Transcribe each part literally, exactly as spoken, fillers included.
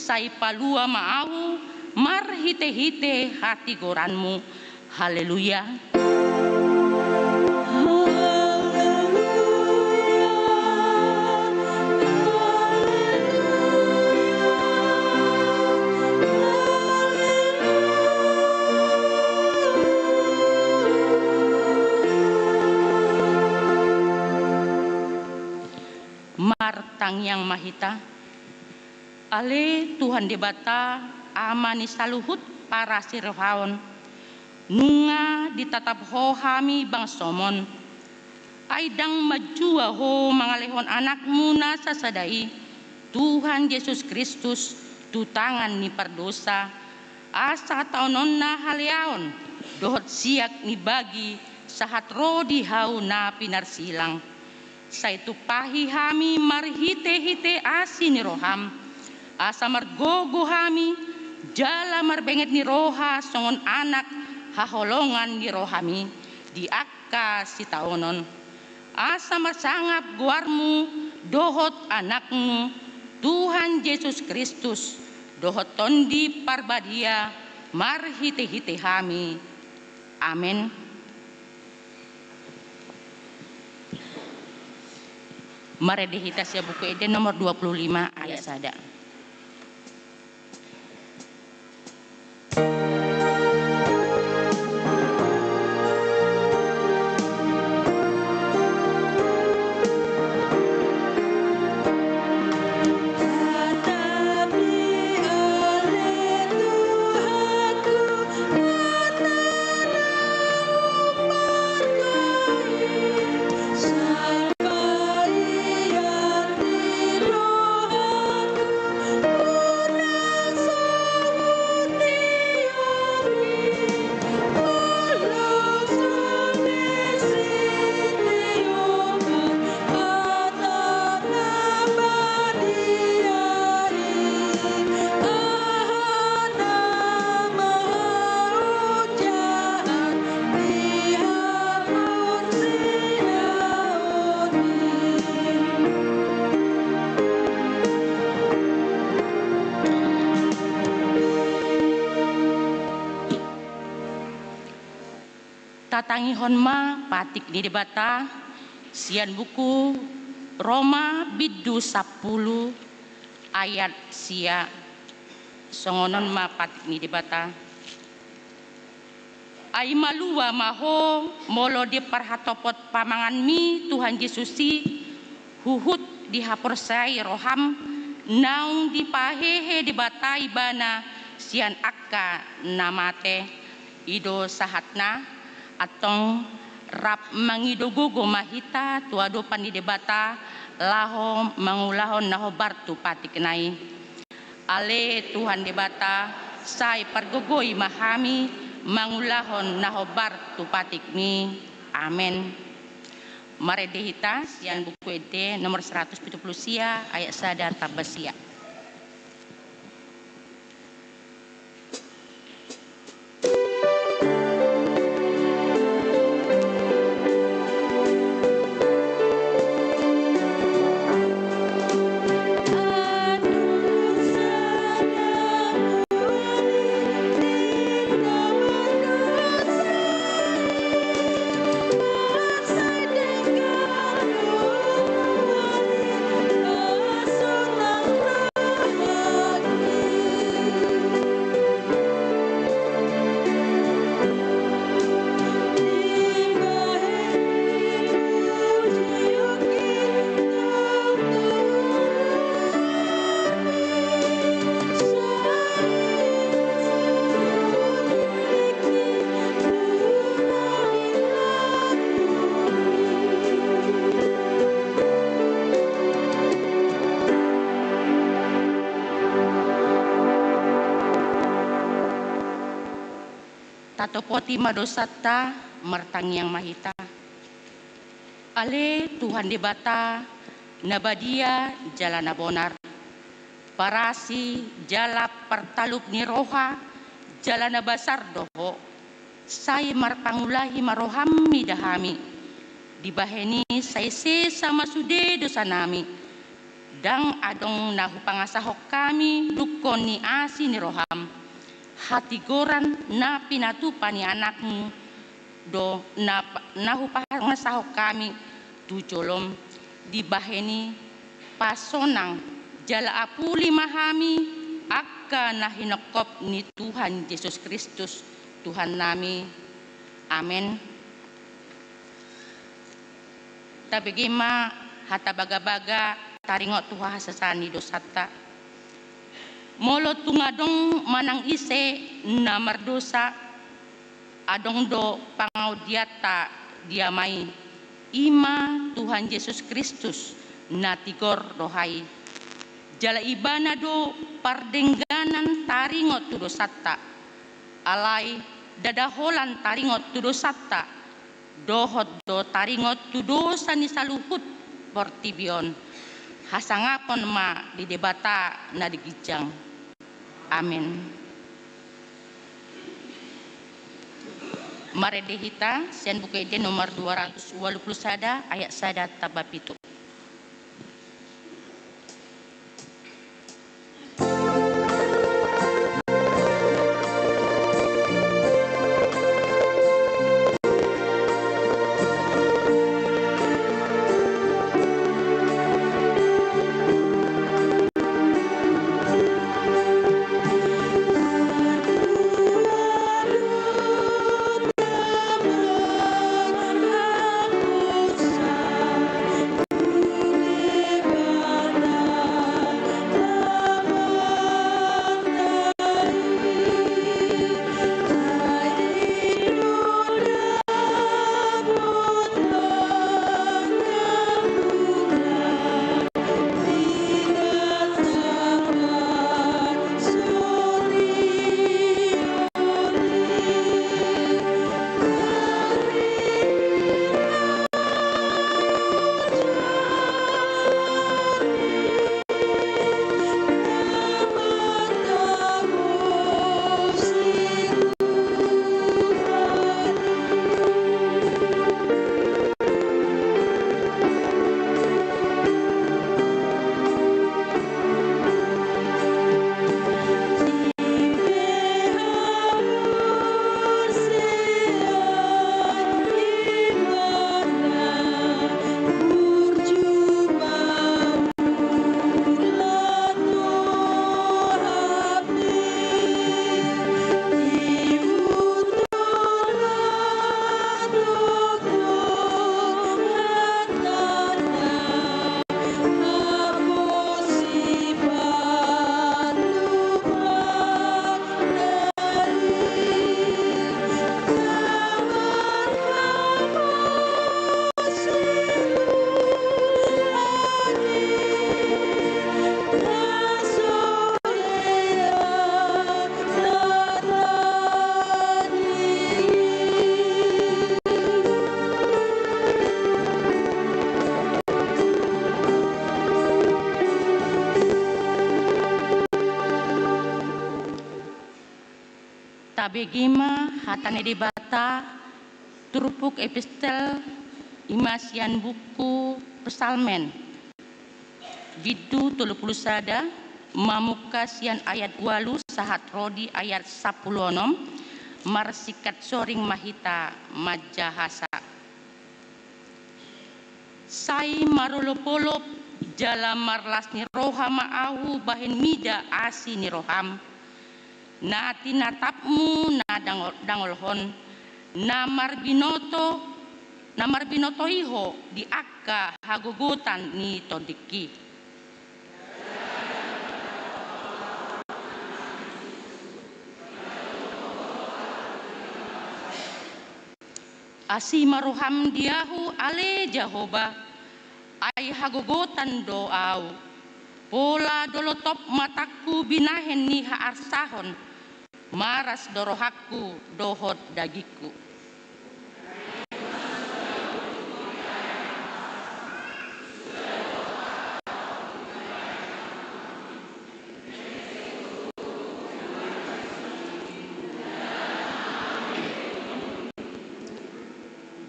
sai palua ma ahu marhite-hite hatigoranmu. Haleluya. Martangiang ma hita. Ale Tuhan Debata, Ama ni saluhut parasi roha on, nunga ditatap Ho hami bangsoM on. Ai ndang manjua Ho mangalehon AnakMu na sasada i, Tuhan Jesus Kristus, tu tangan ni pardosa, asa taononna haleaon dohot siak ni bagi sahat ro di hau na pinarsilang. Sai tumpahi hami marhite-hite asi ni rohaM, asa margogo hami jala marbenget ni roha songon anak haholongan ni rohaMi di angka sitaonon, asa marsangap goarMu dohot AnakMu, Tuhan Jesus Kristus, dohot Tondi Parbadia marhite-hite hami. Amen. Marende hita sian Buku Ende nomor dua puluh lima ayat sada. Tatangihon ma patik ni Debata sian buku Roma bindu sampulu ayat sia. Songon on ma patik ni Debata. Ai malua ma ho molo di parhatopot pamanganmi Tuhan Jesus i, huhut dihaporseai roham, naung dipahehe Debata ibana sian angka na mate. I do sahatna. Antong rap mangido gogo ma hita tu adopan ni Debata, laho mangulahon na hombar tu patikna i. Ale Tuhan Debata, sai pargogoi ma hami mangulahon na hombar tu patikmi. Amen. Marende hita sian Buku Ende nomor seratus pitu pulu sia, ayat sada tamba sia. Tatopoti ma dosanta, martangiang ma hita. Ale Tuhan Debata, na badia jala na bonar, parasi jala partalup ni roha, jala na basar do Ho. Sai marpangulahi ma roham mida hami. Dibahen i sai sesa ma sude dosanami. Ndang adong na hupangasahon hami dungkon ni asi ni roham. Hatigoran na pinatupa ni anakmu do na, na hupangasahon hami tu jolom. Dibahen i pasonang jala apuli ma hami angka na hinongkop ni Tuhan Jesus Kristus Tuhannami. Amen. Tabege ma hata bagabaga taringot tu hahasasahan ni dosanta. Molo tung adong manang ise na mardosa, adong do pangaondianta di Ama i, i ma Tuhan Jesus Kristus na tigor roha i. Jala Ibana do pardengganan taringot tu dosanta. Alai ndada holan taringot tu dosanta, dohot do taringot tu dosa ni saluhut portibi on. Hasangapon ma di Debata na di ginjang. Amen. Marende hita sian Buku Ende nomor dua ratus ualu pulu sada, ayat sada tamba pitu. Tabege ma hata ni Debata turpuk epistel i ma sian buku Psalmen. Bindu tolu pulu sada, mamungka sian ayat ualu sahat ro di ayat sampulu onom, marsingkat soring ma hita manjahasa. Sai marolopolop jala marlas ni roha ma ahu bahen mida asi ni roham. Na tinatapmu na dangol-, dangolhon, na marbinoto, na marbinoto i ho di angka hagogotan ni tondingki. Asi ma roham di ahu ale Jahowa, ai hagogotan do ahu. Pola dolotop matangku binahen ni haarsahon, maras do rohangku dohot dagingku.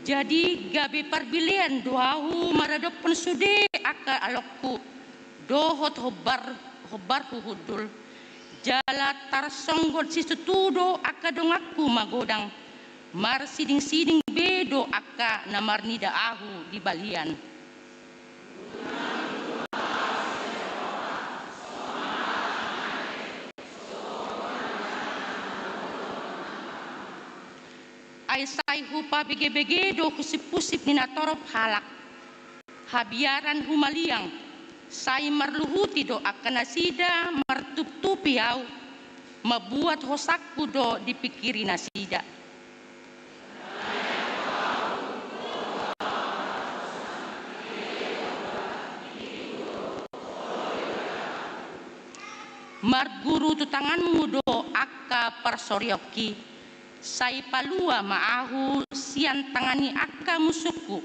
Jadi gabe parbilean do ahu maradophon sude angka alongku, dohot hombar, hombarhu hundul, jala tarsonggot situtu do angka donganku magodang, marsidingsiding be do angka na marnida ahu di balian. Ai sai hupabegebege do husiphusip ni natorop halak, habiaran humaliang, sai marluhuti do angka nasida martuptupi ahu, mambuat hosangku do dipingkiri nasida. Marguru tu tanganmu do angka parsorionki, sai palua ma ahu sian tangan ni angka musungku,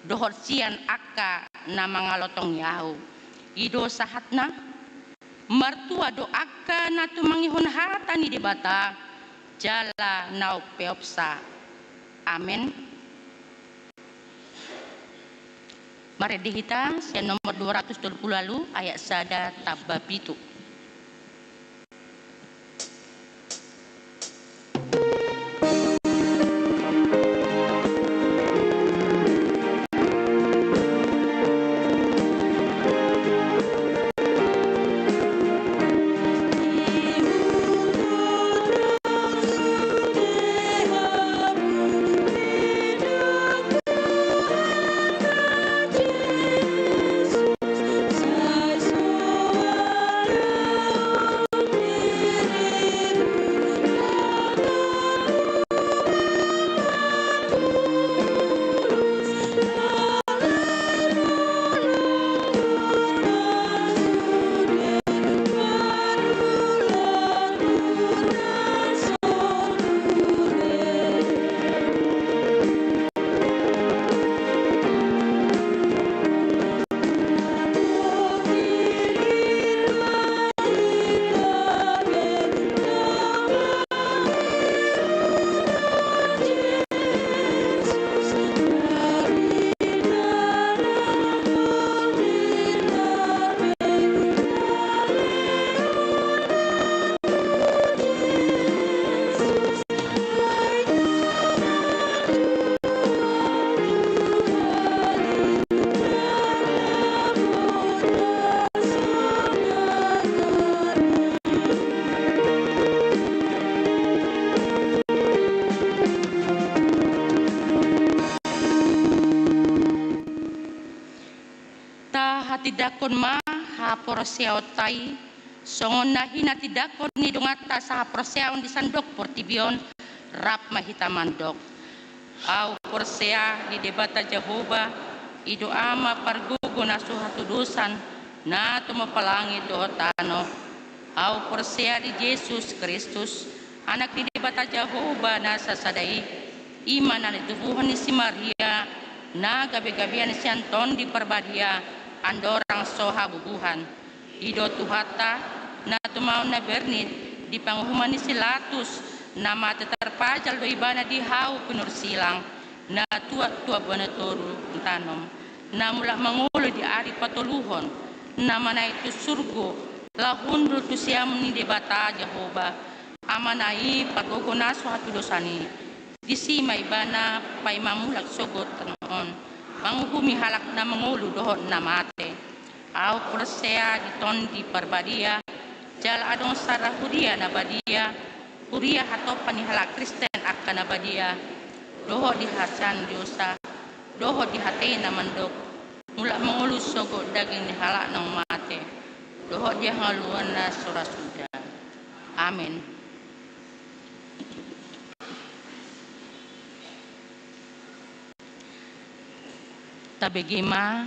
dohot sian angka na mangalotongi ahu. I do sahatna. Martua do angka na tumangihon hata ni Debata, jala na umpeopsa. Amen. Marende hita sian nomor dua ratus tolu pulu ualu, ayat sada tamba pitu. Tahatindangkon ma haporseaonta i, songon na hinatindangkon ni donganta sahaporseaon di sandok portibi on, rap ma hita mandok. Ahu porsea di Debata Jahowa, i do Ama pargogo na so hatudosan, na tumompa langit dohot tano. Ahu porsea di Jesus Kristus, Anak ni Debata Jahowa na sasada i, i ma na nitubuhon ni si Maria, na gabegabean sian Tondi Parbadia, andorang so habubuhan. I do Tuhanta, na tumaon na bernit di panguhuman ni si Latus, na mate tarpajal do ibana di hau pinursilang, na tuat tu abuana toru tanom, na mulak mangolu di ari patoluhon, na manaek tu surgo, laho hundul tu siamun ni Debata Jahowa, Amana i pargogo na so hatudosan i. Disi ma ibana paima mulak sogot tano on, manguhumi halak na mangolu dohot na mate. Ahu porsea di Tondi Parbadia, jala adong sada huria na badia, huria hatompa ni halak Kristen angka na badia, dohot di hasesaan dosa, dohot di atei na mandok, mulak mangolu sogot daging ni halak naung mate, dohot di hangoluan na so ra suda. Amen. Tabege ma,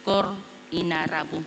Kor Inarabu.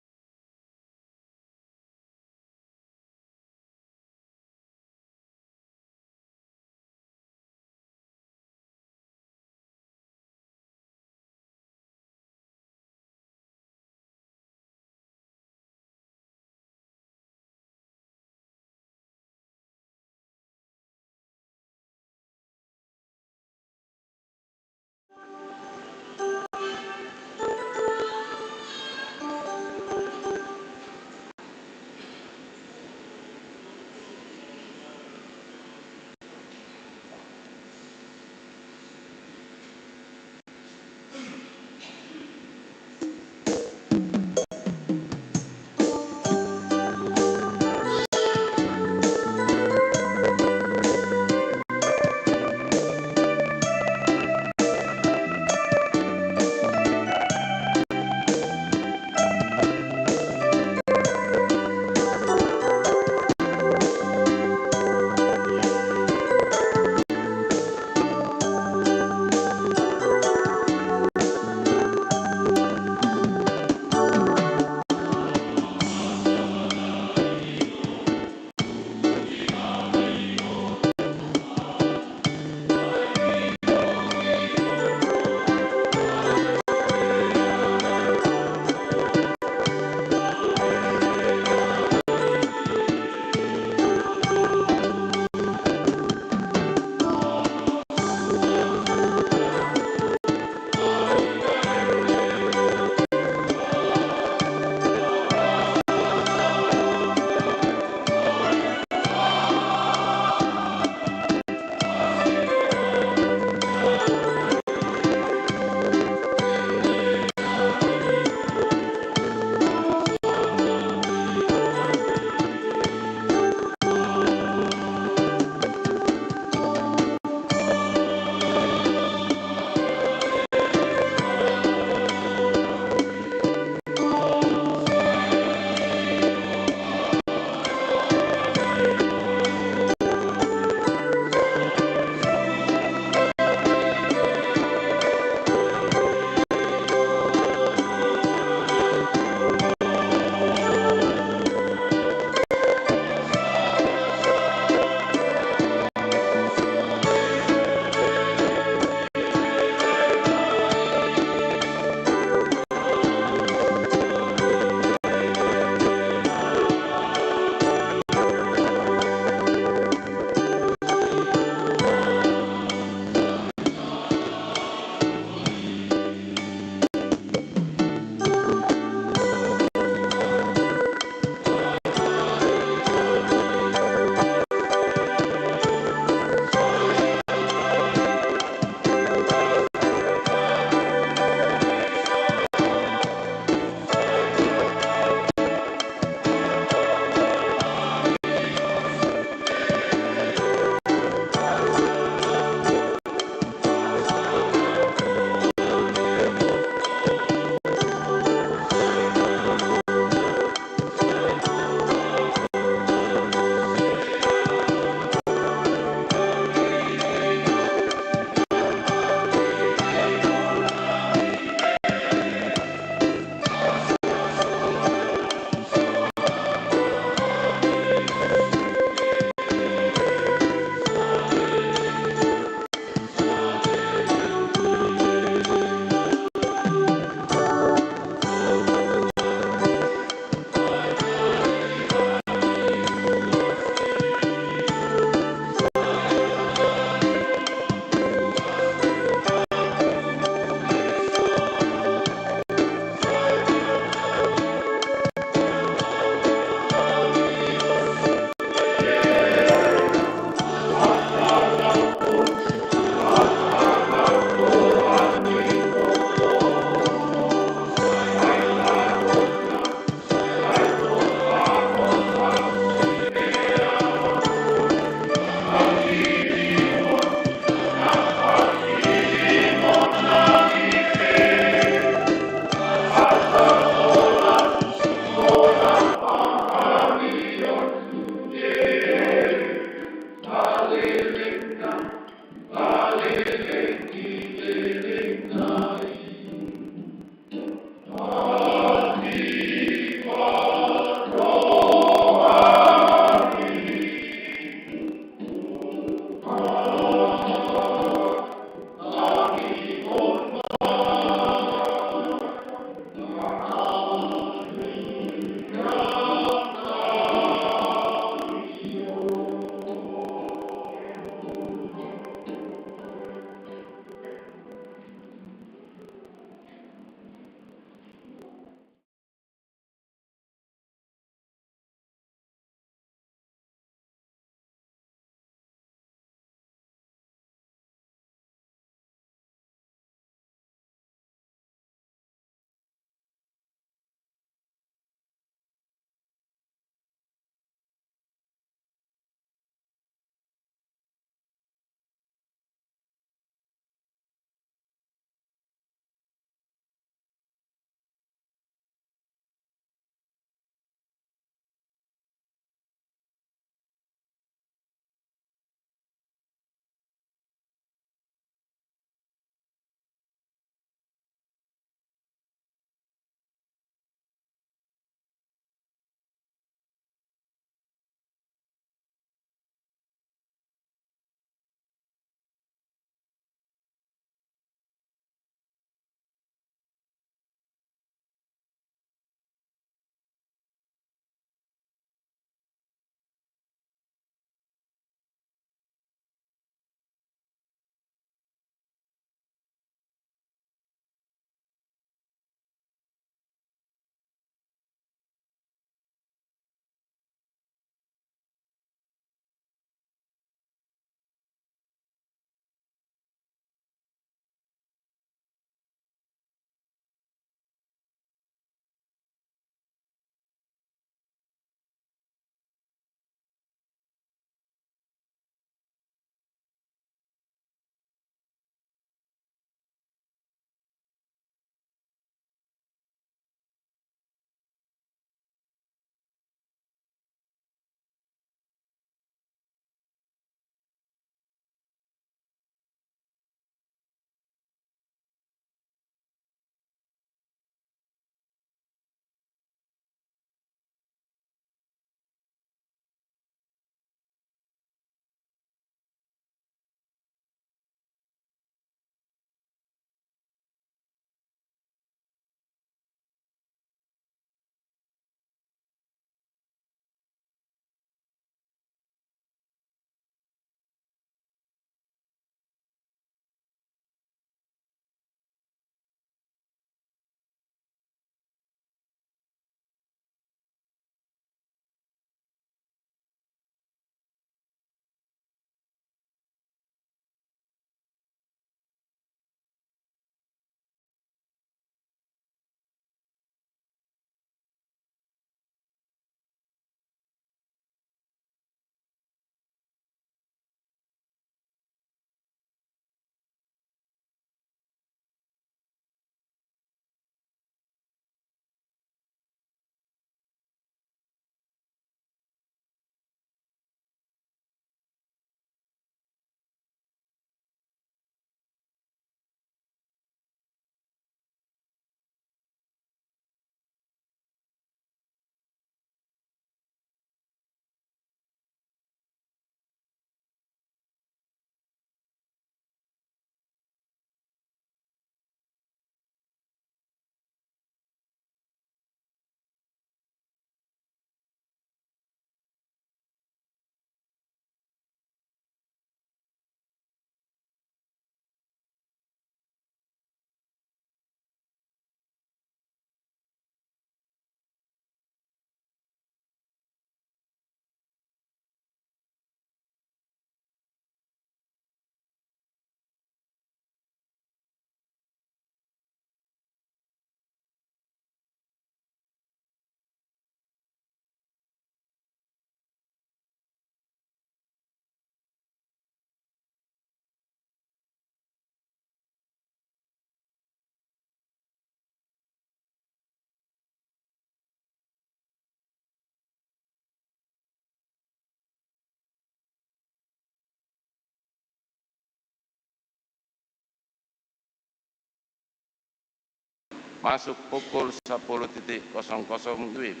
masuk pukul sepuluh titik kosong kosong W I B.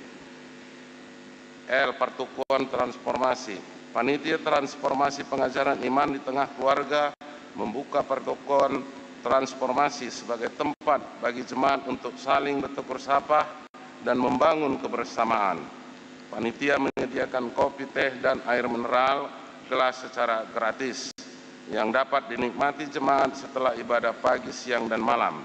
L. Partokoan transformasi. Panitia transformasi pengajaran iman di tengah keluarga membuka partokoan transformasi sebagai tempat bagi jemaat untuk saling bertegur sapa dan membangun kebersamaan. Panitia menyediakan kopi, teh, dan air mineral gelas secara gratis yang dapat dinikmati jemaat setelah ibadah pagi, siang, dan malam.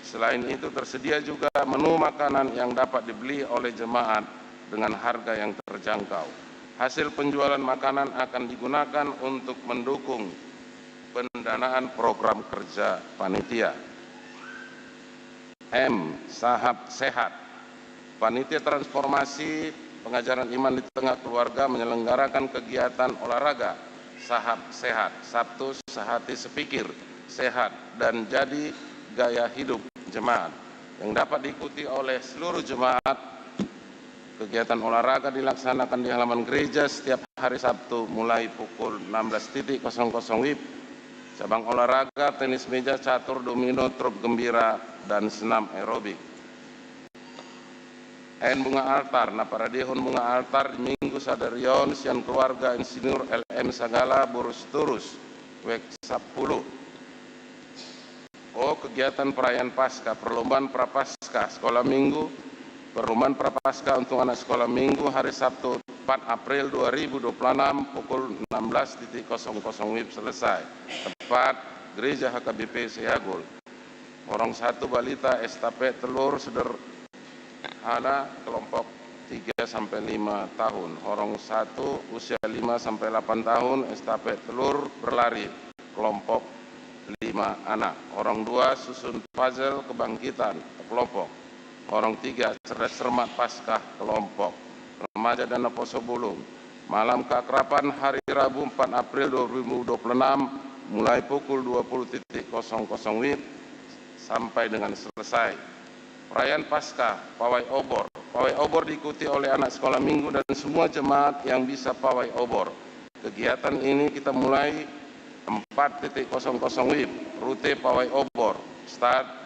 Selain itu, tersedia juga menu makanan yang dapat dibeli oleh jemaat dengan harga yang terjangkau. Hasil penjualan makanan akan digunakan untuk mendukung pendanaan program kerja panitia. M. Sahap sehat. Panitia transformasi pengajaran iman di tengah keluarga menyelenggarakan kegiatan olahraga sahap sehat, Sabtu sehati sepikir, sehat dan jadi gaya hidup jemaat, yang dapat diikuti oleh seluruh jemaat. Kegiatan olahraga dilaksanakan di halaman gereja setiap hari Sabtu mulai pukul enam belas titik kosong kosong W I B. Cabang olahraga tenis meja, catur, domino, truk gembira, dan senam aerobik. N. Bunga altar. Na paradehon bunga altar di Minggu sadari on sian keluarga Insinyur L M Sagala, boru Sitorus, W E K sampulu. O. Kegiatan perayaan Paskah. Perlombaan Prapaskah Sekolah Minggu. Perlombaan Prapaskah untuk anak sekolah minggu hari Sabtu empat April dua ribu dua puluh enam pukul enam belas titik kosong kosong W I B selesai. Tempat, Gereja H K B P Sayagul. Horong satu, balita estafet telur sederhana kelompok tiga sampai lima tahun. Horong satu, usia lima sampai delapan tahun, estafet telur berlari kelompok lima anak. Horong dua, susun puzzle kebangkitan kelompok. Horong tiga, cerdas cermat Paskah kelompok. Remaja dan Naposo Bulung. Malam keakraban hari Rabu empat April dua ribu dua puluh enam, mulai pukul dua puluh titik kosong kosong W I B sampai dengan selesai. Perayaan Paskah, pawai obor. Pawai obor diikuti oleh anak sekolah minggu dan semua jemaat yang bisa pawai obor. Kegiatan ini kita mulai empat titik kosong kosong W I B. Rute pawai obor. Start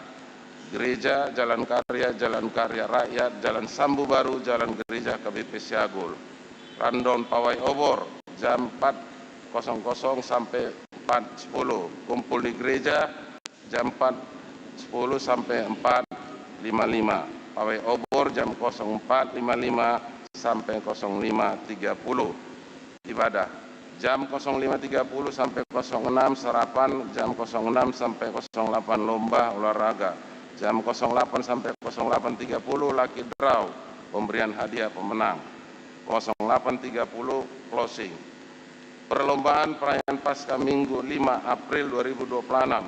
Gereja, Jalan Karya, Jalan Karya Rakyat, Jalan Sambu Baru, Jalan Gereja H K B P Sayagul. Rundown pawai obor, jam empat kosong kosong sampai empat sepuluh. Kumpul di gereja, jam empat sepuluh sampai empat lima lima. Pawai obor jam kosong empat lima lima sampai kosong lima tiga puluh. Ibadah jam kosong lima tiga puluh sampai kosong enam. Sarapan jam kosong enam sampai kosong delapan. Lomba olahraga jam kosong delapan sampai kosong delapan tiga puluh. Lucky draw, pemberian hadiah pemenang, kosong delapan tiga puluh closing. Perlombaan perayaan Paskah Minggu lima April dua ribu dua puluh enam.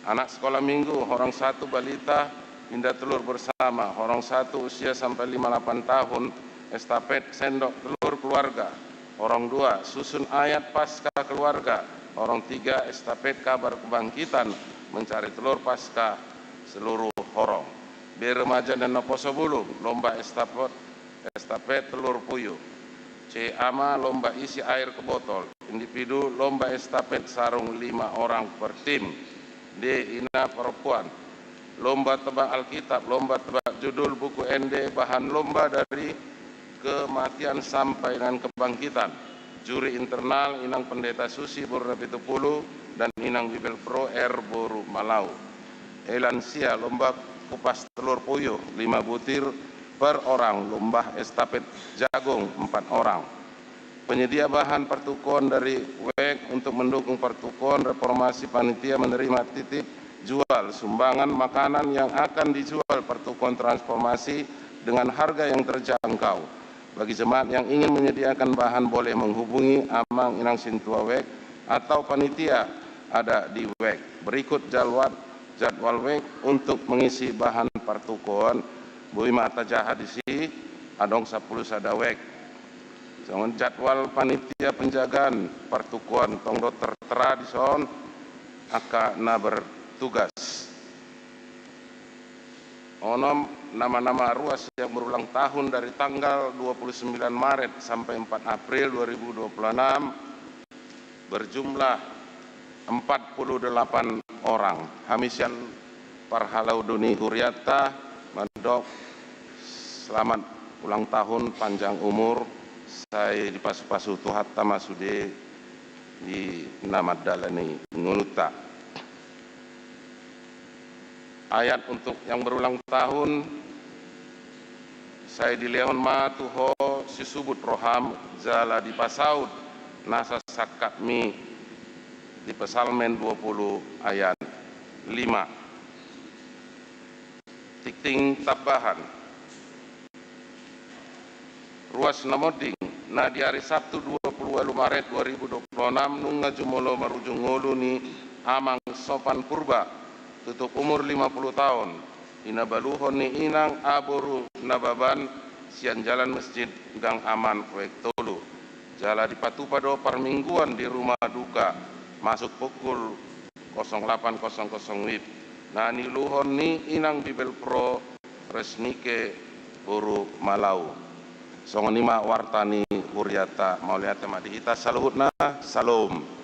Anak sekolah minggu, horong satu, balita pinda telur bersama, horong satu, usia sampai lima delapan tahun, estafet sendok telur keluarga, horong dua, susun ayat Paskah keluarga, horong tiga, estafet kabar kebangkitan, mencari telur Paskah seluruh horong. B. Remaja dan Naposo Bulung, lomba estafet estafet telur puyuh. C. Ama, lomba isi air ke botol. Individu, lomba estafet sarung lima orang per tim. D. Ina, perempuan, lomba tebak Alkitab, lomba tebak judul buku ende, bahan lomba dari kematian sampai dengan kebangkitan. Juri internal, Inang Pendeta Susi, boru Napitupulu, dan Inang Bibelvrouw R, boru Malau. E. Lansia, lomba kupas telur puyuh, lima butir per orang, lomba estafet jagung, empat orang. Penyedia bahan partukoan dari W E K untuk mendukung partukoan reformasi, panitia menerima titip jual sumbangan makanan yang akan dijual partukoan transformasi dengan harga yang terjangkau. Bagi jemaat yang ingin menyediakan bahan boleh menghubungi Amang Inang Sintua W E K atau panitia ada di W E K. Berikut jadwal, jadwal W E K untuk mengisi bahan partukoan. Boi ma tajaha disi, adong sampulu sada W E K. Songon jadwal panitia penjagaan partukoan, tong do tertera dison angka na bertugas. Onom, nama-nama ruas yang berulang tahun dari tanggal dua puluh sembilan Maret sampai empat April dua ribu dua puluh enam, berjumlah empat puluh delapan orang. Hamisian parhalado ni hurianta, mandok selamat ulang tahun, panjang umur, sai dipasupasu Tuhanta ma sude di na mandalani ngolunta. Ayat untuk yang berulang tahun, sai dilehon ma tu ho sisubut roham jala dipasaut nasa sangkapmi, di Psalmen dua puluh ayat lima. Tingting tambahan. Ruas na monding, na di ari Sabtu dua puluh ualu Maret dua ribu dua puluh enam, nunga jumolo marujung ngolu ni Amang Sopan Purba, tutup umur lima puluh taon, di na baluhon ni inang aboru Nababan, sian Jalan Masjid Gang Aman, Oek tolu. Jala dipatupa do parmingguan di rumah duka, masuk pukul kosong delapan kosong kosong WIB. Na niuluhon ni inang Bibelvrouw Resnike boru Malau. Songon i ma warta ni hurianta, mauliate ma di hita saluhutna. Salom.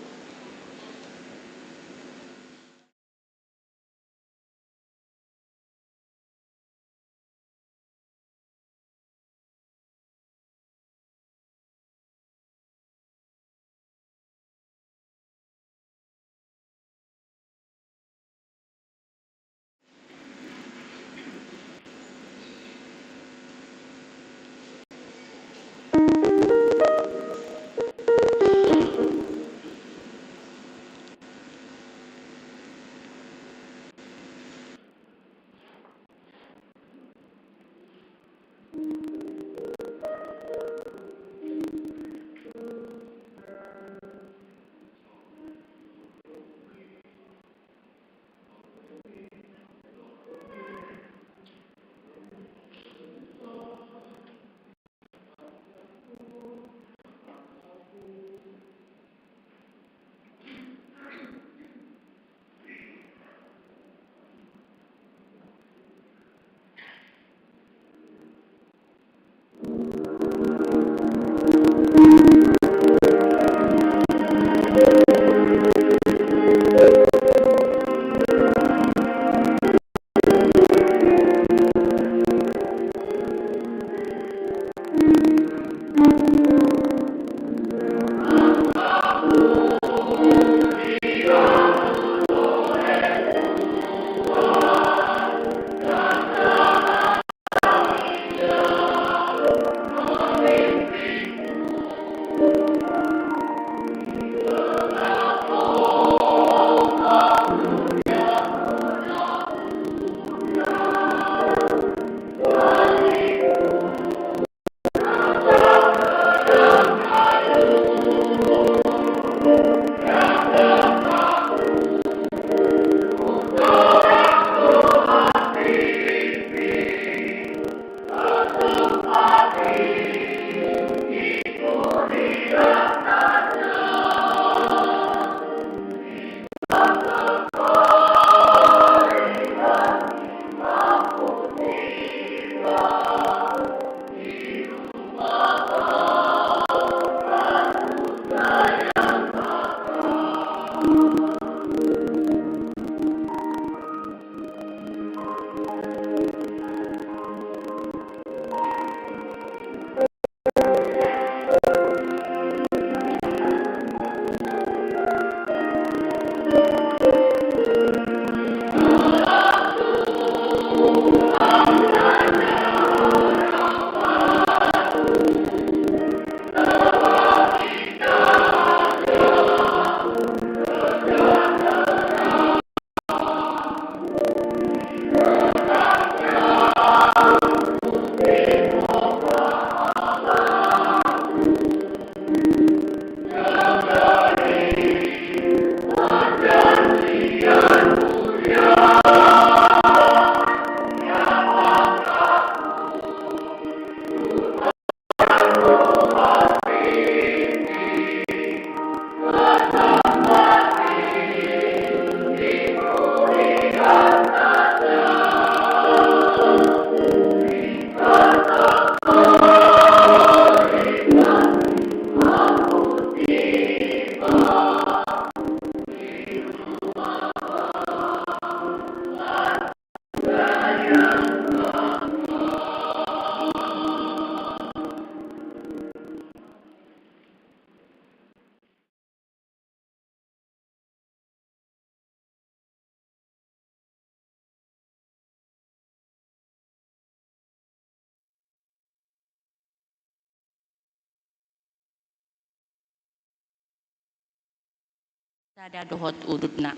sada dohot udutna.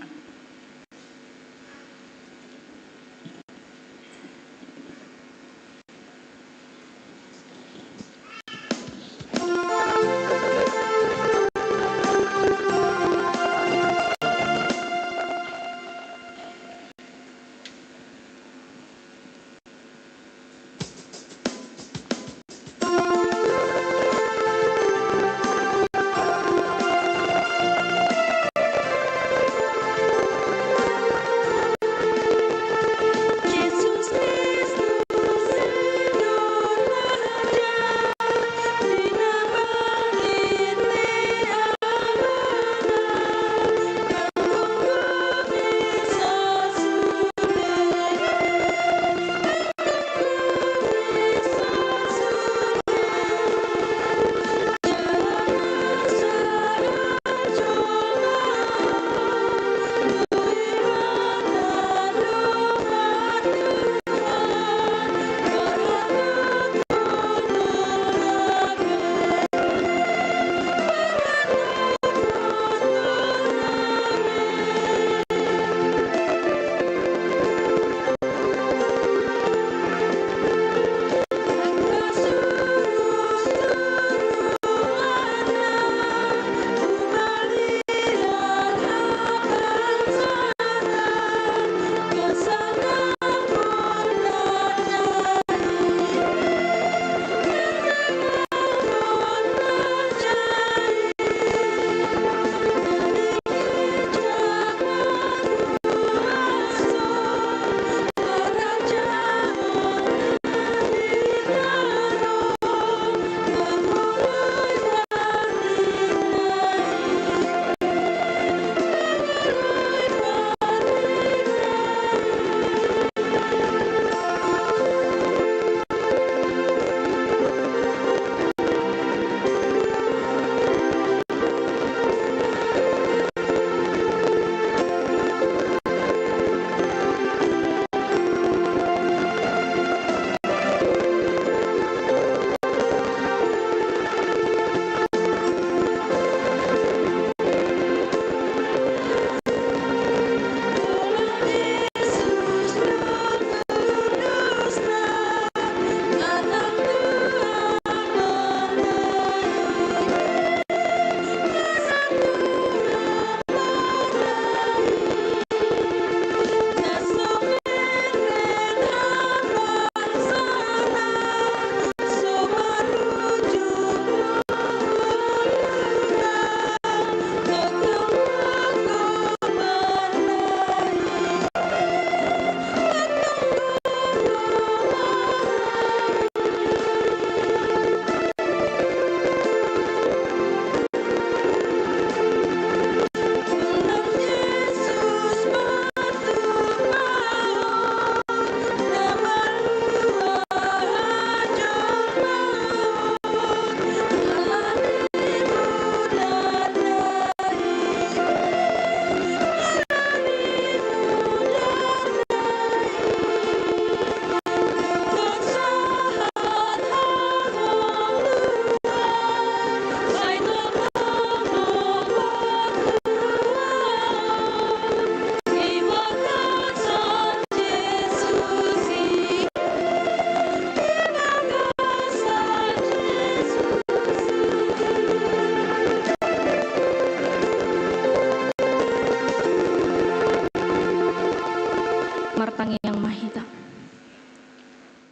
Martangiang ma hita.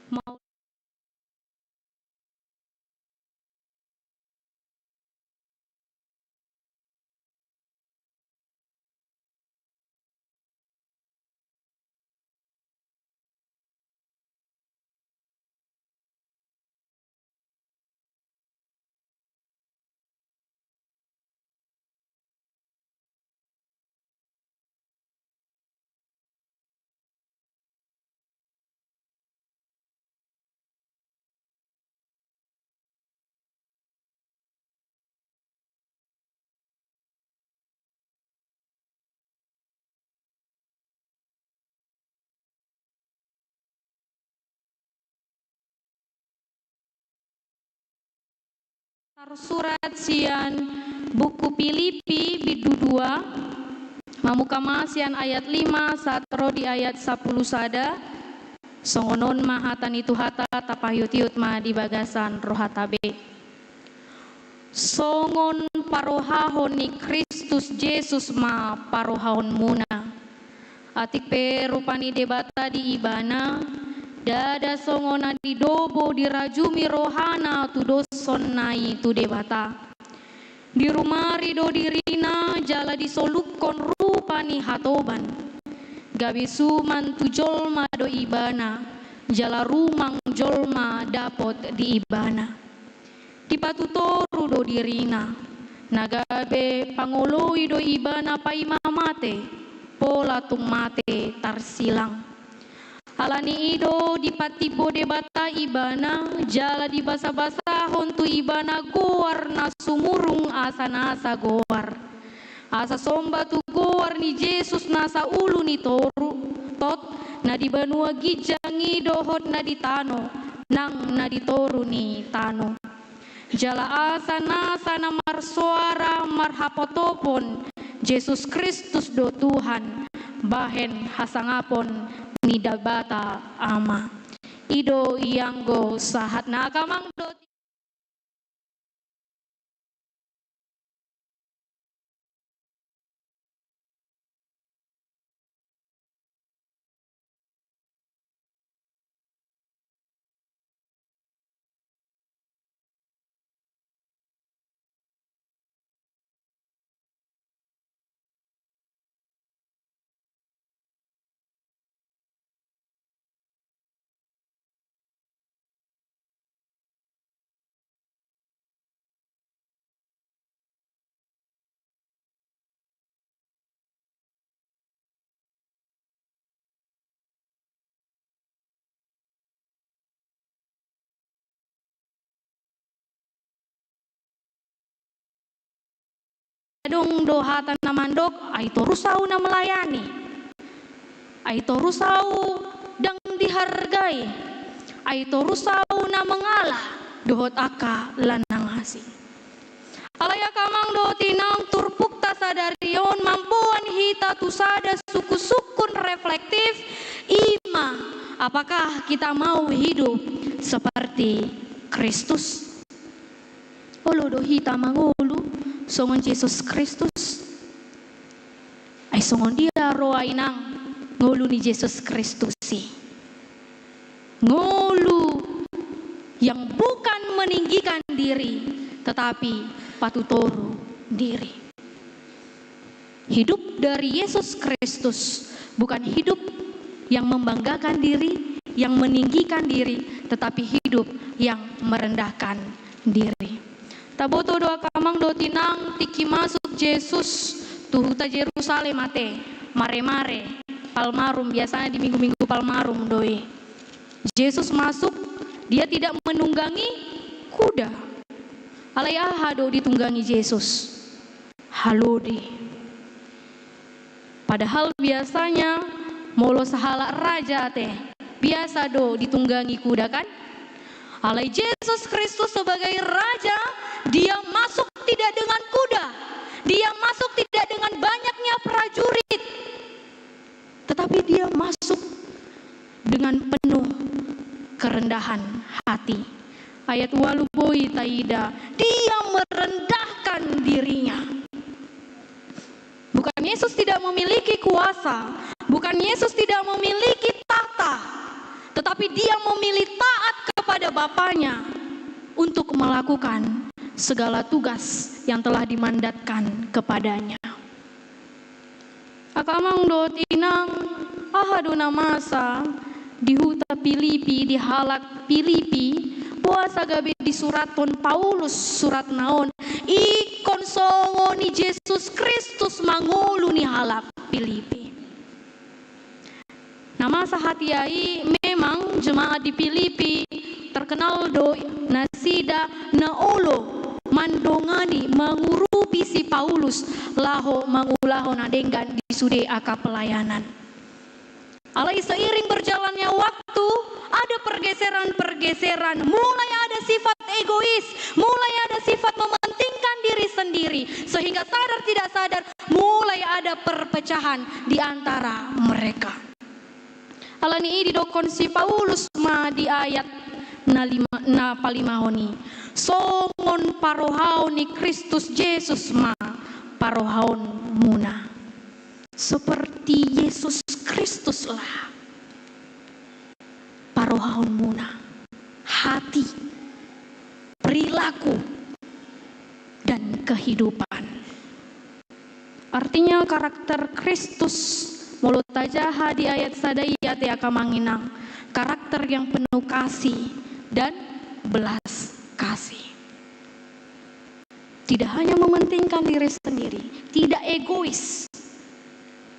Mau Tarsurat sian buku Pilipi bindu dua, Mamungka ma sian ayat lima sahat ro di ayat sampulu sada. Songon on ma hata ni Tuhanta, tapaihut-ihut ma di bagasan rohanta be. Songon parohahon ni Kristus Jesus ma parohahonmuna. Atik pe rupa ni Debata di Ibana, ndada songon na didobo dirajumi rohana tudoshon na i tu Debata. Dirumari do dirina jala disolukhon rupa ni hatoban. Gabe suman tu jolma do Ibana, jala rumang jolma dapot di Ibana. Dipatutoru do dirina, na gabe pangoloi do Ibana paima mate, pola tung mate tarsilang. Ala ni i do dipatimbo Debata Ibana, jala dibasa-basahon tu Ibana goar na sumurung asa nasa goar. Asa somba tu goar ni Jesus nasa ulu ni toru, tot, na di banua ginjang i dohot na di tano, nang na di toru ni tano. Jala asa nasa na marsoara marhapotopon, Jesus Kristus do Tuhan, bahen hasangapon ni Debata Ama. I do ianggo sahatna. Angka amang dohot Adong do hata na mandok, ai torus ahu na melayani. Ai torus ahu ndang dihargai. Ai torus ahu na mengala dohot angka lanang asing. Alai angka amang dohot inang, turpukta sadari on mamboan hita tu sada sungkun-sungkun reflektif, i ma, apakah kita mau hidup seperti Kristus? Olo do hita mangolu songon Jesus Kristus? Ai songon dia roha inang ngolu ni Jesus Kristus i? Ngolu yang bukan meninggikan diri, tetapi patutoru diri. Hidup dari Yesus Kristus bukan hidup yang membanggakan diri, yang meninggikan diri, tetapi hidup yang merendahkan diri. Taboto do angka amang dohot inang, tingki masuk Jesus tu huta Jerusalem ate, mare-mare, Palmarum, biasanya di minggu-minggu Palmarum do i. Jesus masuk, dia tidak menunggangi kuda. Alai aha do ditunggangi Jesus? Halode. Padahal biasanya molo sahalak raja ate, biasa do ditunggangi kuda, kan? Alai Jesus Kristus sebagai raja, dia masuk tidak dengan kuda. Dia masuk tidak dengan banyaknya prajurit. Tetapi dia masuk dengan penuh kerendahan hati. Ayat walu boi taida, dia merendahkan dirinya. Bukan Yesus tidak memiliki kuasa, bukan Yesus tidak memiliki tahta, tetapi dia memilih taat kepada Bapanya untuk melakukan segala tugas yang telah dimandatkan kepadanya. Angka amang dohot inang, aha do na masa di huta Pilipi, di halak Pilipi, boasa gabe disurathon Paulus suratna on, ingkon songon i Jesus Kristus mangolu ni halak Pilipi. Na masa hatiha i, memang jemaat di Pilipi terkenal do nasida na olo mandongani, mangurupi si Paulus laho mangulahon na denggan di sude angka pelayanan. Alai seiring berjalannya waktu, ada pergeseran-pergeseran, mulai ada sifat egois, mulai ada sifat mementingkan diri sendiri, sehingga sadar tidak sadar mulai ada perpecahan di antara mereka. Alani i didokkon si Paulus ma di ayat na lima, na palimahon i, songon parohaon ni Kristus Jesus ma parohaonmuna. Seperti Yesus Kristuslah parohaonmuna, hati, perilaku, dan kehidupan. Artinya, karakter Kristus, molo tajaha di ayat sada i ate angka amang inang, karakter yang penuh kasih dan belas kasih. Tidak hanya mementingkan diri sendiri, tidak egois.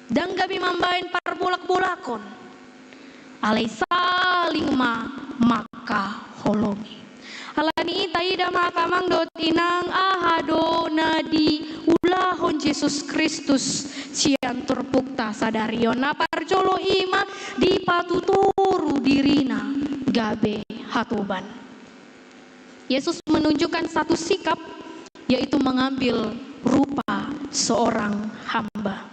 Ndang gabe mambaen parbolak-bolakon. Alai saling ma mangkaholongi. Alani i taida ma angka amang dohot inang aha do na diulahon Jesus Kristus sian turpukta sadari on. Na parjolo i ma dipatutoru dirina gabe hatoban. Yesus menunjukkan satu sikap, yaitu mengambil rupa seorang hamba.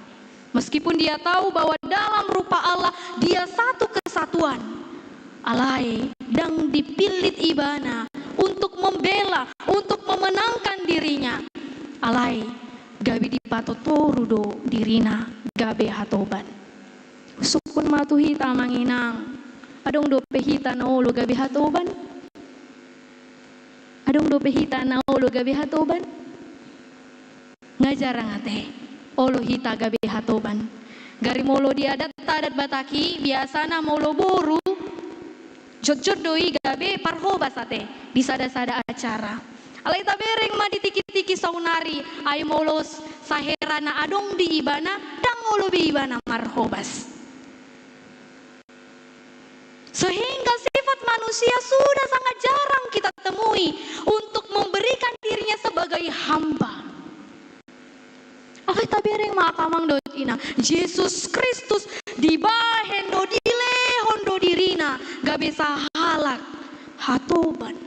Meskipun dia tahu bahwa dalam rupa Allah dia satu kesatuan, alai ndang dipillit ibana untuk membela, untuk memenangkan dirinya. Alai gabe dipatutoru do dirina gabe hatoban. Husungkun ma tu hita amang inang, adong dope hita na olo gabe hatoban? Adong dope hita na olo gabe hatoban? Nga jarang ate olo hita gabe hatoban. Gari molo di adat, adat Batak i biasana molo boru jotjot do i gabe parhobas ate di sada-sada acara. Alai tabereng ma di tiki-tiki saonari, ai molo sahera na adong di ibana, ndang olo be ibana marhobas. Sehingga sifat manusia sudah sangat jarang kita temui untuk memberikan dirinya sebagai hamba. Alai tabereng ma angka amang dohot inang, Jesus Kristus dibahen do, dilehon do dirina gabe sahalak hatoban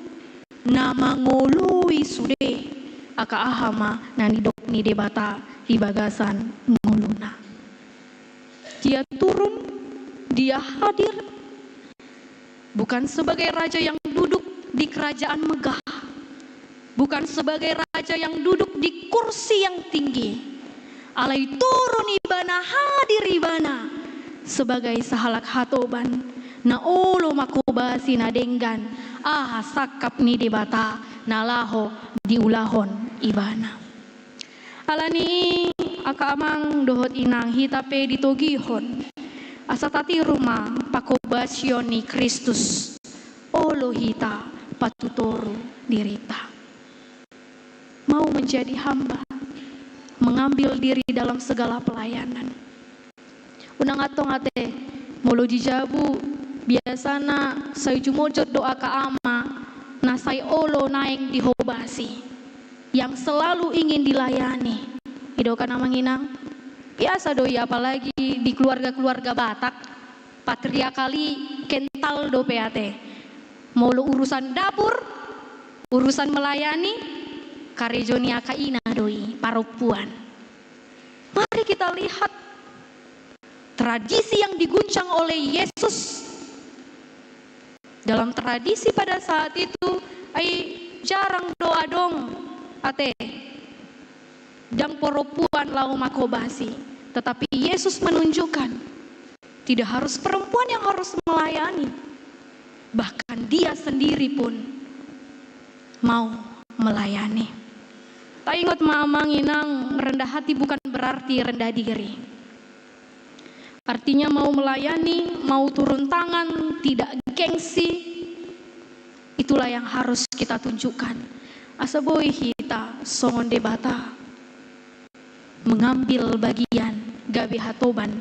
na mangoloi sude angka aha ma na nidok ni Debata di bagasan ngoluna. Dia turun, dia hadir, bukan sebagai raja yang duduk di kerajaan megah, bukan sebagai raja yang duduk di kursi yang tinggi, alai turun ibana, hadir ibana sebagai sahalak hatoban na olo manghobasi na denggan aha sangkap ni Debata na laho diulahon ibana. Alani i angka amang dohot inang, hita pe ditogihon asa tatiru ma panghobasion ni Kristus, olo hita patutoru dirita. Mau menjadi hamba, mengambil diri dalam segala pelayanan. Unang antong ate, molo di jabu biasana sai jumojot do angka ama na sai olo naeng dihobasi, yang selalu ingin dilayani. I do kan amang inang? Biasa do i, apalagi di keluarga-keluarga Batak, patriarkal i kental dope ate. Molo urusan dapur, urusan melayani, karejo ni angka ina do i, parompuan. Mari kita lihat tradisi yang diguncang oleh Yesus. Dalam tradisi pada saat itu, ai jarang do adong ate dang parompuan laho manghobasi. Tetapi Yesus menunjukkan tidak harus perempuan yang harus melayani, bahkan Dia sendiri pun mau melayani. Taingot ma amang inang, rendah hati bukan berarti rendah diri. Artinya mau melayani, mau turun tangan, tidak gengsi, itulah yang harus kita tunjukkan. Asa boi hita songon Debata mengambil bagian gabe hatoban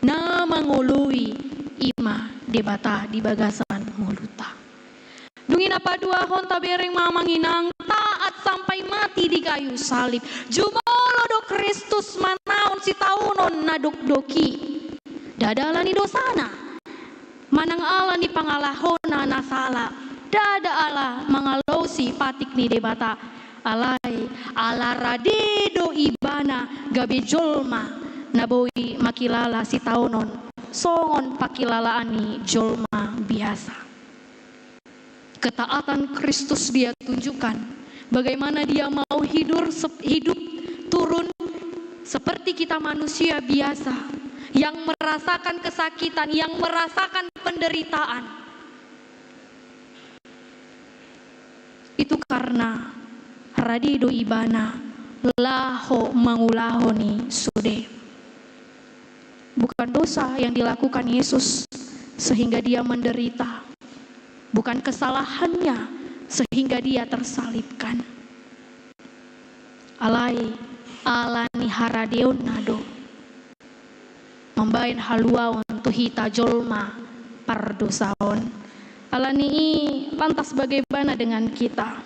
na mangoloi, i ma Debata di bagasan ngolunta. Dung i na paduahon, tabereng ma amang inang, taat sampai mati di kayu salib. Jumolo do Kristus manaon sitaonon na dokdok i. Ndada ala ni dosana manang ala ni pangalahona na sala, ndada ala mangalosi patik ni Debata, Alai ala rade do ibana gabe jolma na boi mangkilala sitaonon songon pangkilalaan ni jolma biasa. Ketaatan Kristus dia tunjukkan bagaimana dia mau hidur sep-, hidup turun seperti kita manusia biasa yang merasakan kesakitan, yang merasakan penderitaan. Itu karena rade do ibana laho mangulahon i sude. Bukan dosa yang dilakukan Yesus sehingga dia menderita. Bukan kesalahannya sehingga dia tersalibkan. Alai ala ni haradeonna do mambaen haluaon tu hita jolma pardosa on. Ala ni i, lantas bagaimana dengan kita?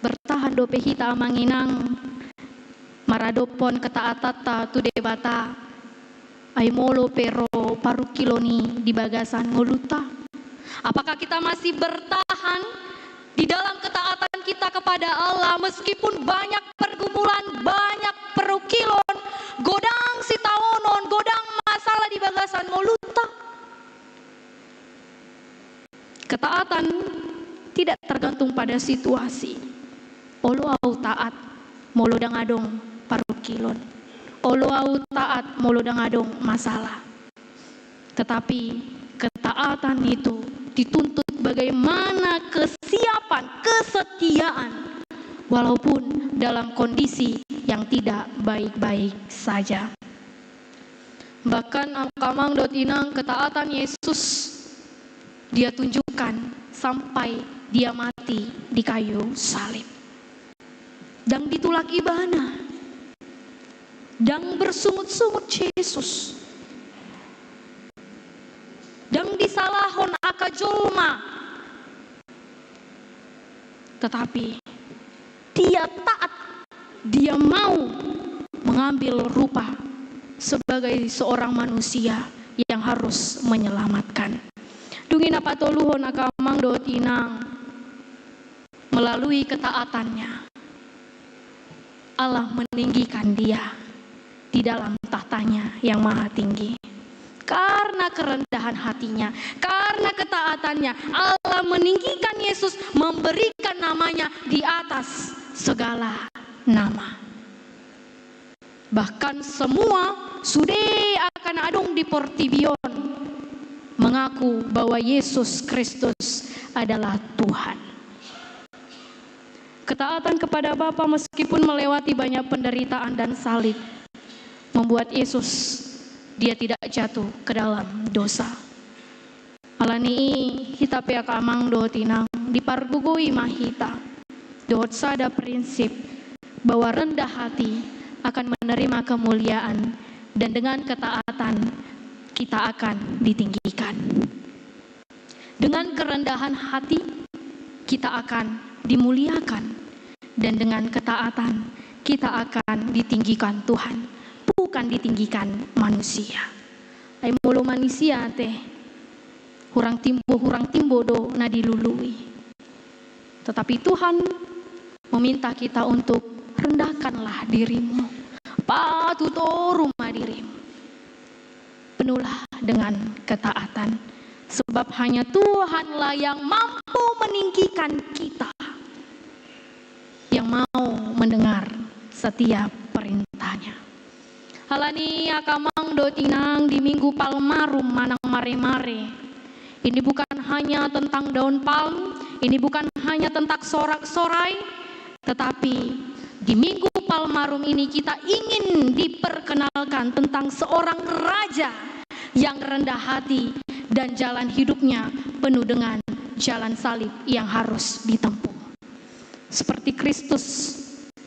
Bertahan dope hita, amang inang, maradophon ketaatanta tu Debata, ai molo pe ro parungkilon i di bagasan ngolunta? Apakah kita masih bertahan di dalam ketaatan kita kepada Allah meskipun banyak pergumulan, banyak parungkilon, godang sitaonon, godang masalah di bagasan ngolunta? Ketaatan tidak tergantung pada situasi. Olo au taat molo ndang adong parungkilon. Olo au taat molo ndang adong masalah. Tetapi ketaatan itu dituntut bagaimana kesiapan, kesetiaan, walaupun dalam kondisi yang tidak baik-baik saja. Bahkan, angka amang dohot inang, ketaatan Yesus dia tunjukkan sampai dia mati di kayu salib. Ndang ditulak ibana, ndang bersungut-sungut Jesus, ndang disalahon angka jolma. Tetapi dia taat, dia mau mengambil rupa sebagai seorang manusia yang harus menyelamatkan. Dung i na patoluhon, angka amang dohot inang, melalui ketaatannya, Allah meninggikan dia di dalam tahtanya yang maha tinggi. Karena kerendahan hatinya, karena ketaatannya, Allah meninggikan Yesus, memberikan namanya di atas segala nama. Bahkan semua sude angka na adong di portibi on mengaku bahwa Yesus Kristus adalah Tuhan. Ketaatan kepada Bapa meskipun melewati banyak penderitaan dan salib membuat Yesus, dia tidak jatuh ke dalam dosa. Ala ni i, hita pe angka amang dohot inang, dipargogoi ma hita dohot sada prinsip bahwa rendah hati akan menerima kemuliaan, dan dengan ketaatan kita akan ditinggikan. Dengan kerendahan hati, kita akan dimuliakan, dan dengan ketaatan, kita akan ditinggikan Tuhan, bukan ditinggikan manusia. Ai molo manusia te, hurang timbo, hurang timbo do na dilului. Tetapi Tuhan meminta kita untuk rendahkanlah dirimu, patutoru ma dirimu. Penuhlah dengan ketaatan, sebab hanya Tuhanlah yang mampu meninggikan kita, yang mau mendengar setiap perintahnya. Ala ni i, angka amang dohot inang, di Minggu Palmarum manang Mare-mare, ini bukan hanya tentang daun palm, ini bukan hanya tentang sorak-sorai, tetapi di Minggu Palmarum ini kita ingin diperkenalkan tentang seorang raja yang rendah hati dan jalan hidupnya penuh dengan jalan salib yang harus ditempuh. Seperti Kristus,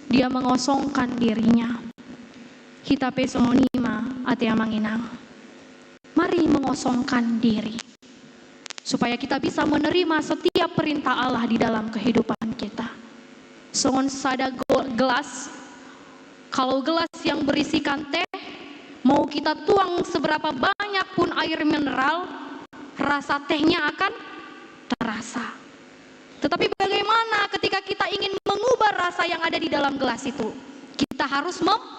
dia mengosongkan dirinya. Hita pe songon i ma, ate amang inang. Mari mengosongkan diri, supaya kita bisa menerima setiap perintah Allah di dalam kehidupan kita. Songon sada go-, gelas, kalau gelas yang berisikan teh, mau kita tuang seberapa banyak pun air mineral, rasa tehnya akan terasa. Tetapi bagaimana ketika kita ingin mengubah rasa yang ada di dalam gelas itu, kita harus mem-,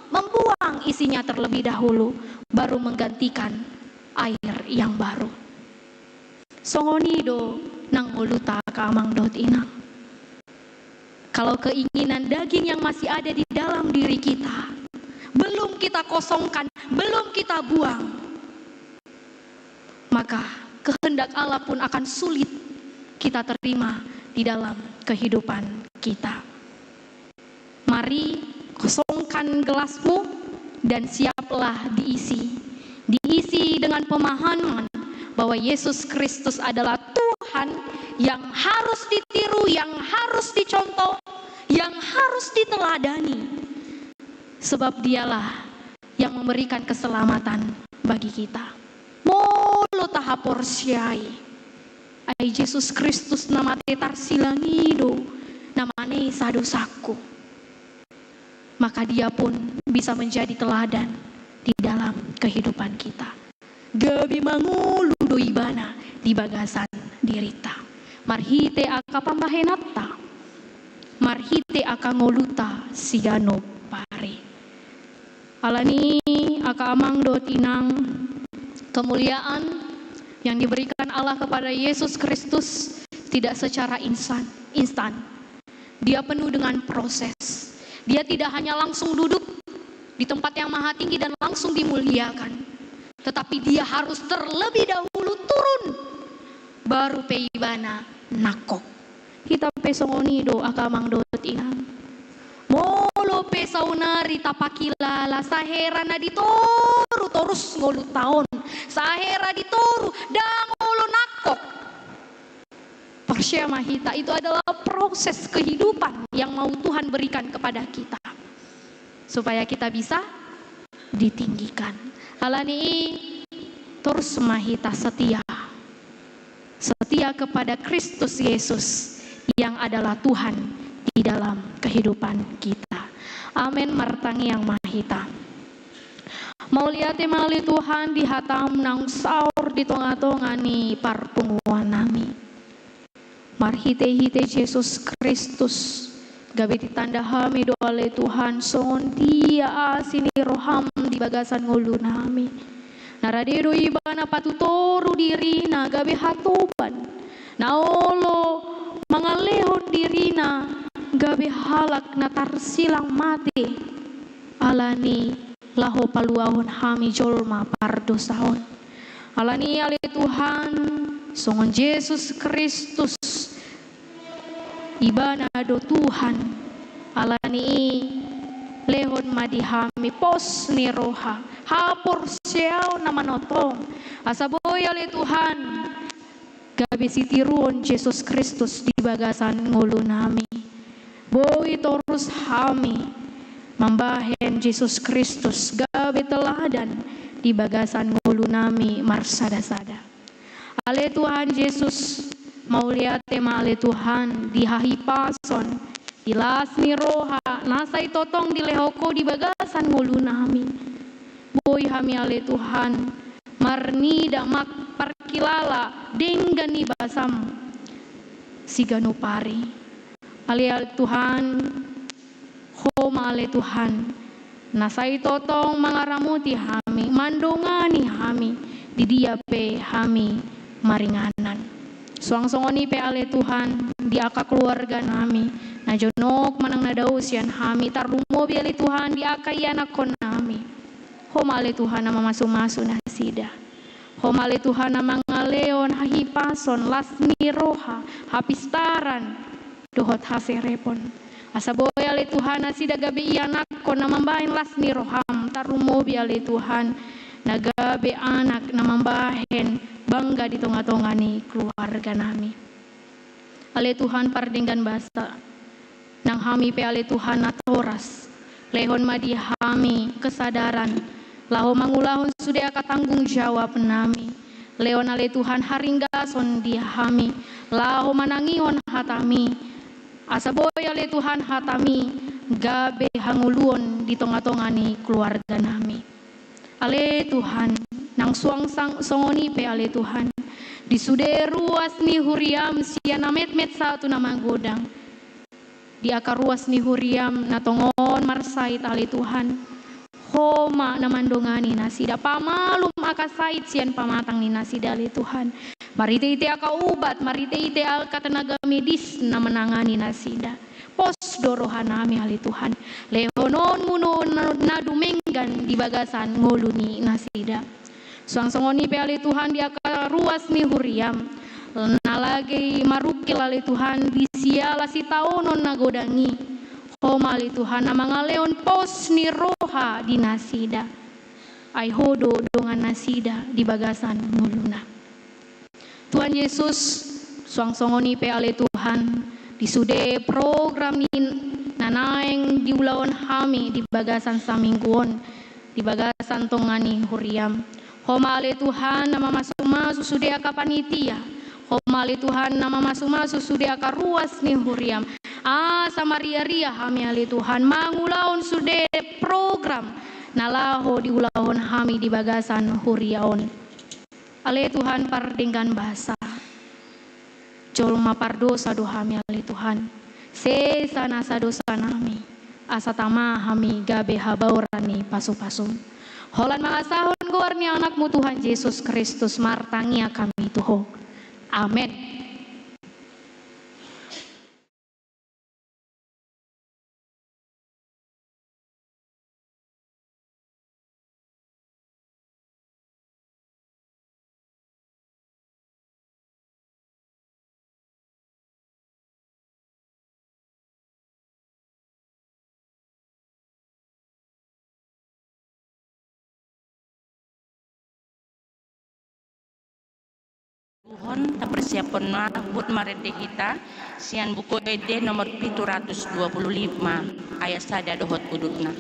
membuang isinya terlebih dahulu, baru menggantikan air yang baru. Songon i do nang ngoluta angka amang dohot inang. Kalau keinginan daging yang masih ada di dalam diri kita belum kita kosongkan, belum kita buang, maka kehendak Allah pun akan sulit kita terima di dalam kehidupan kita. Mari, kosongkan gelasmu dan siaplah diisi. Diisi dengan pemahaman bahwa Yesus Kristus adalah Tuhan yang harus ditiru, yang harus dicontoh, yang harus diteladani. Sebab Dialah yang memberikan keselamatan bagi kita. Molo tahaporseai, ai Jesus Kristus na mate tarsilang i do na manesa dosangku, maka Dia pun bisa menjadi teladan di dalam kehidupan kita. Gabe mangolu do Ibana di bagasan dirinta, marhite angka pambahenanta, marhite angka ngoluta siganup ari. Alani i, angka amang dohot inang, kemuliaan yang diberikan Allah kepada Yesus Kristus tidak secara insan, instan. Dia penuh dengan proses. Dia tidak hanya langsung duduk di tempat yang maha tinggi dan langsung dimuliakan, tetapi Dia harus terlebih dahulu turun, baru pe Ibana nangkok. Hita pe songon i do, angka amang dohot inang. Molo pe saonari tapakilala, sahera na di toru torus ngolunta on, sahera di toru ndang olo nangkok. Porsea ma hita, itu adalah proses kehidupan yang mau Tuhan berikan kepada kita, supaya kita bisa ditinggikan. Alani i, torus ma hita setia. Setia kepada Kristus Yesus yang adalah Tuhan di dalam kehidupan kita. Amen. Martangiang ma hita. Mauliate ma ale Tuhan di hataM naung saor di tonga-tonga ni parpunguan nami. Marhite-hite Jesus Kristus, gabe ditanda hami do ale Tuhan songon dia asi ni rohaM di bagasan ngolu nami. Na rade do Ibana patutoru dirina gabe hatoban, na olo mangalehon dirina gabe halak na tarsilang mate, alani laho paluahon hami jolma pardosa on. Alani i ale Tuhan, songon Jesus Kristus, Ibana do Tuhan. Alani i, lehon ma di hami pos ni roha, haporseaon na manongtong, asa boi ale Tuhan, gabe sitiruon Jesus Kristus di bagasan ngolu nami. Boi torus hami mambahen Jesus Kristus gabe teladan di bagasan ngolu nami marsada-sada. Ale Tuhan Jesus, mauliate ma ale Tuhan di hahipason, di las ni roha na sai tongtong dilehon Ho di bagasan ngolu nami. Boi hami ale Tuhan marnida, marparkilala denggan ni basaM siganup ari. Ale Tuhan, Ho ma ale Tuhan na sai tongtong mangaramoti hami, mandongani hami di dia pe hami maringanan. Suang songon i pe ale Tuhan di angka keluarga nami na jonok manang na dao sian hami, tarlumobi ale Tuhan di angka ianakhon nami. Ho ma ale Tuhan na mamasu-masu nasida. Ho ma ale Tuhan na mangalehon hahipason, las ni roha, hapistaran dohot haserepon. Asa boi ale Tuhan nasida gabe ianakhon na mambahen las ni rohaM, tarlumobi ale Tuhan na gabe anak na mambahen bangga di tonga-tonga ni keluarga nami. Ale Tuhan pardenggan basa, nang hami pe ale Tuhan natoras, lehon ma di hami kesadaran laho mangulahon sude angka tanggung jawab nami. Lehon ale Tuhan haringgason di hami laho manangihon hataMi, asa boi ale Tuhan hataMi gabe hangoluon di tonga-tonga ni keluarga nami. Ale Tuhan, nang suang sang-, songon i pe ale Tuhan, di sude ruas ni huriaM sian na metmet sahat tu na magodang, Di angka ruas ni huriam na tongon marsait ale Tuhan, Ho ma na mandongani nasida, pamalum angka sait sian pamatang ni nasida ale Tuhan. Marhite-hite angka ubat, marhite-hite angka tenaga medis na manangani nasida. Pos do rohanami ale Tuhan. Lehononmu na, na dumenggan di bagasan ngolu ni nasida. Suang songon i pe ale Tuhan di angka ruas ni huriam, na lagi marungkil ale Tuhan di siala sitaonon na godang i. Ho ma ale Tuhan na mangalehon pos ni roha di nasida. Ai Ho do dongan nasida di bagasan ngoluna. Tuhan Jesus, suang songon i pe ale Tuhan, di sude program ni na naeng diulahon hami di bagasan saminggu on, di bagasan tonga ni huriam. Ho ma ale Tuhan na mamasu-masu sude angka panitia. Ho ma ale Tuhan na mamasu-masu sude angka ruas ni huriam. Asa maria-ria hami ale Tuhan mangulahon sude program na laho diulahon hami di bagasan huria on. Ale Tuhan pardenggan basa. Jolma pardosa do hami ale Tuhan. Sesa nasa dosanami. Asa tama hami gabe habaoran ni pasu-pasum. Holan mangasahon goar ni anakmu Tuhan Jesus Kristus martangiang hami tu Ho. Amen. Tuhon, tapersiaphon ma buat marende hita sian Buku Ende nomor pitu ratus dua puluh lima, ayat sada dohot udutna.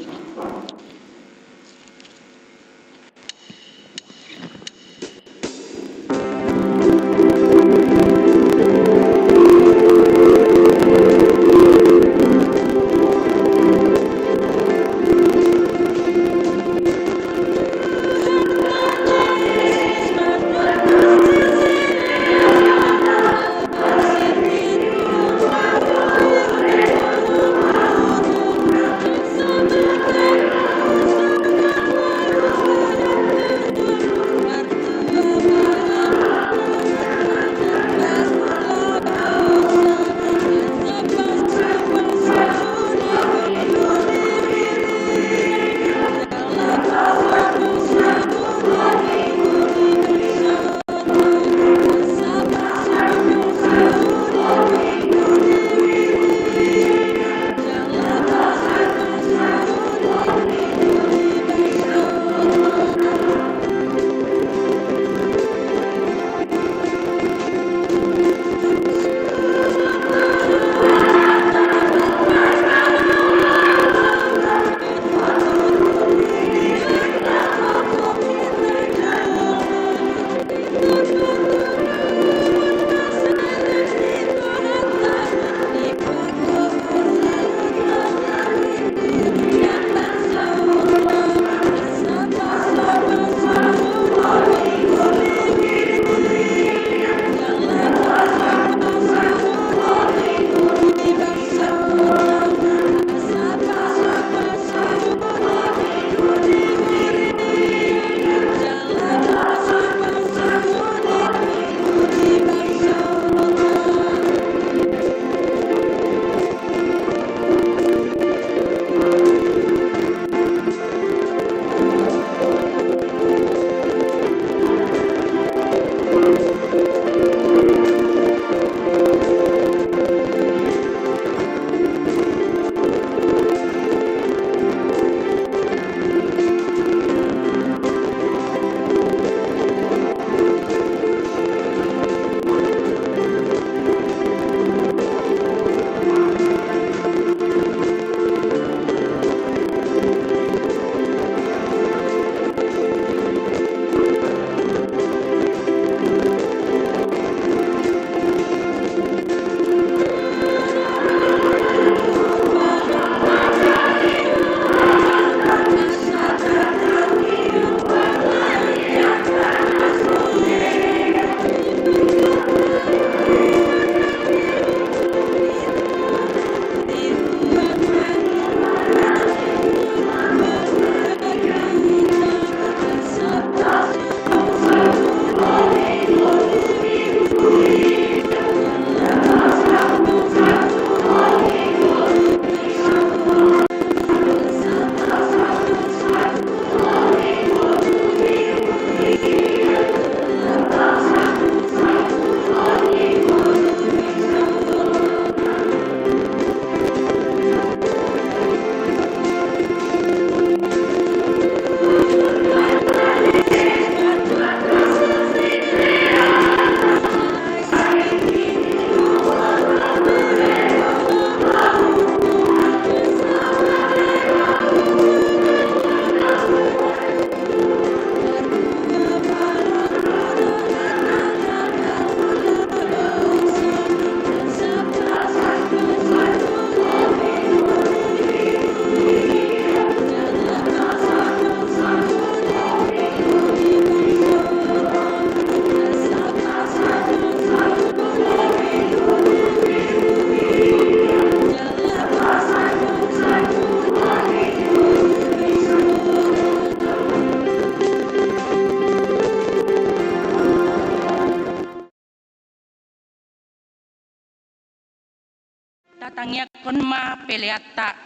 Tatangiangkon ma peleanta.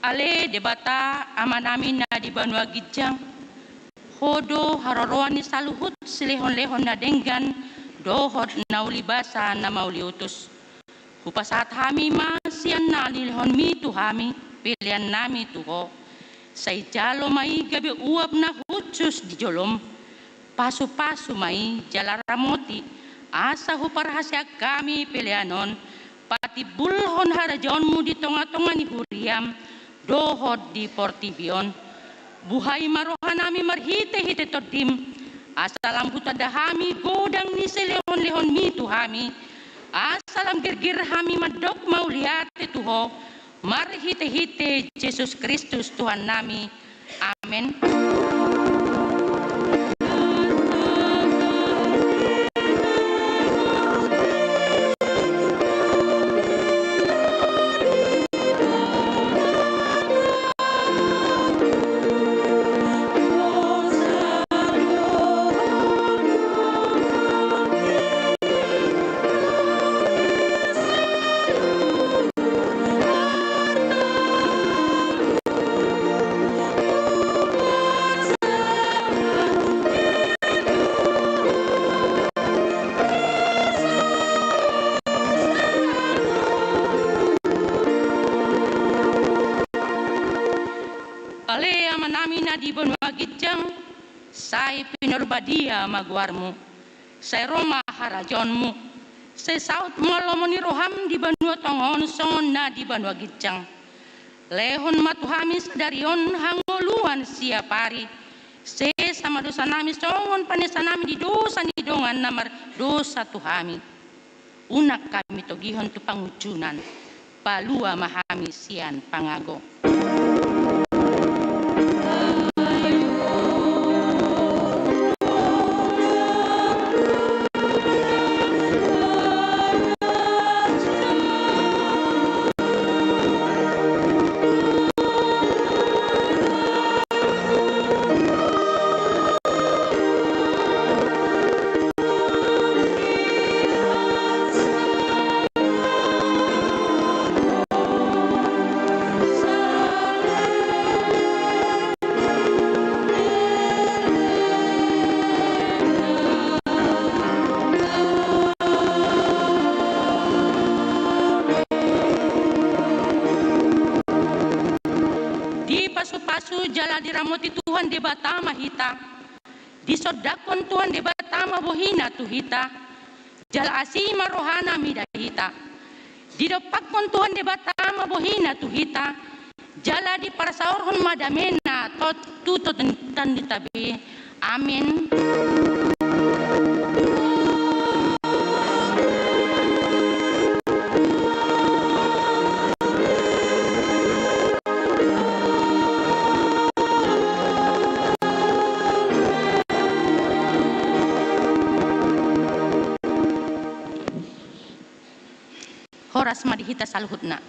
Ale Debata Amanami na di banua ginjang, Ho do haroroan ni saluhut silehonlehon na denggan dohot na uli basa na mauliutus. Hupasahat hami ma sian na nilehonmi tu hami peleannami tu Ho. Sai jalo ma i gabe uap na hushus di jolom. Pasupasu ma i jala ramoti, asa huparhaseang hami pelean on, patimbulhon harajaonmu di tongatonga ni huriam dohot di portibi on. Buhai ma rohanami marhitehite Tondim, asa lam hutanda hami godang ni silehonlehonmi tu hami, asa lam girgir hami mandok mauliate tu Ho, marhitehite Jesus Kristus Tuhannami. Amen. Ale Amanami na di banua ginjang, sai pinarbadia ma goarmu. Sai ro ma harajaonmu. Sai saut ma lomo ni roham di banua tonga on songon na di banua ginjang. Lehon ma tu hami sadari on hangoluan siapari. Sesa ma dosanami songon panesanami di dosa ni dongan na mardosa tu hami. Unang hami togihon tu pangunjunan. Palua ma hami sian pangago. Dipasupasu jala diramoti Tuhan Debata ma hita. Disondangkon Tuhan Debata ma bohina tu hita. Jala asi ma rohana mida hita. Didompakkon Tuhan Debata ma bohina tu hita. Jala diparsaorhon ma damena tot tu tontita be. Amen. Horas ma di hita saluhutna.